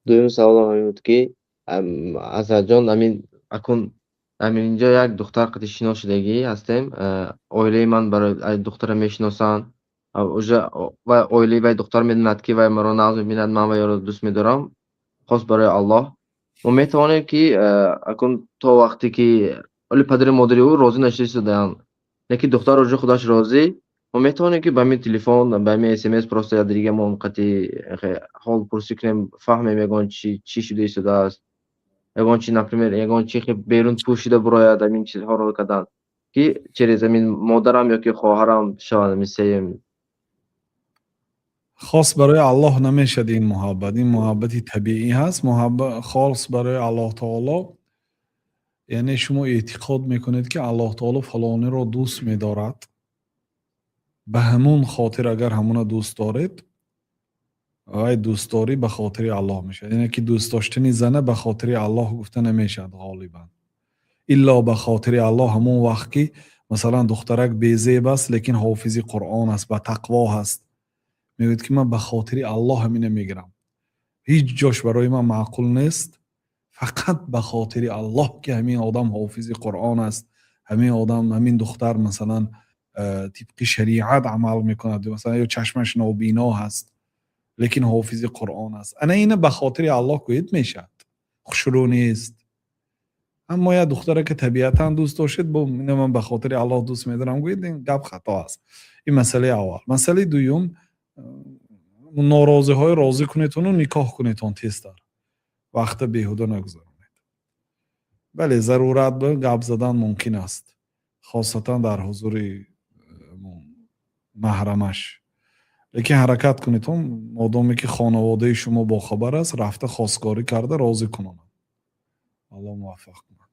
Дуюм саволам ҳамин буд, ки Ҳазратҷон, ҳамин акун ҳамин инҷо як духтар қати шинос шудагӣ ҳастем. Оилаи ман барои духтара мешиносанд. Уже вай оилаи вай духтар медонад, ки вай маро нағз мебинад, ман вайро дӯст медорам. Хос барои Аллоҳ. Мо метавонем, ки акун то вақте ки оли падару модари ӯ розӣ нашуда истодаанд, лекин духтар уже худаш розӣ, мо метавонем, ки ба ҳамин телефон, ба ҳамин СМС просто якдигамон қати ҳолпурсӣ кунем, фаҳмем, ягон чи чӣ шуда истодааст, ягон чи, например, ягон чи берун пӯшида бурояд, ҳамин чизҳоро кардан, ки через ҳамин модарам ё ки хоҳарам шавад ҳамин сеюм. Хос барои Аллоҳ намешавад ин муҳаббат. Ин муҳаббати табиӣ ҳаст. Холис барои Аллоҳ таоло, яъне шумо эътиқод мекунед, ки Аллоҳ таоло фалониро дӯст медорад, ба ҳамун хотир агар ҳамуна дӯст доред, вай дӯстдорӣ ба хотири Аллоҳ мешавад. Яъне ки дӯст доштани зана ба хотири Аллоҳ гуфта намешавад ғолибан, илло ба хотири Аллоҳ ҳамон вақт, ки масалан духтарак безеб аст, лекин ҳофизи Қуръон аст, ба тақво ҳаст, мегӯяд, ки ман ба хотири Аллоҳ ҳамина мегирам, ҳеҷ ҷош барои ман маъқул нест, фақат ба хотири Аллоҳ, ки ҳамин одам ҳофизи Қуръон аст, ҳамин одам, ҳамин духтар масалан тибқи шариат амал мекунад, масалан ё чашмаш нобино ҳаст, лекин ҳофизи Қуръон аст, ана ина ба хотири Аллоҳ гӯед, мешавад, хушрӯ нест. Аммо як духтаре, ки табиатан дӯст доштед, бо ина ман ба хотири Аллоҳ дӯст медорам гӯед, ин гап хато аст. Ин масъалаи аввал. Масъалаи дуюм, норозиҳои розӣ кунедтону никоҳ кунедтон тезтар, вақта беҳуда нагузаронед. Бале, зарурат ба гап задан мумкин аст, хосатан дар ҳузури маҳрамаш, лекин ҳаракат кунедтон, модоме ки хонаводаи шумо бохабар аст, рафта хостгорӣ карда розӣ кунонад. Аллоҳ муваффақ кунад.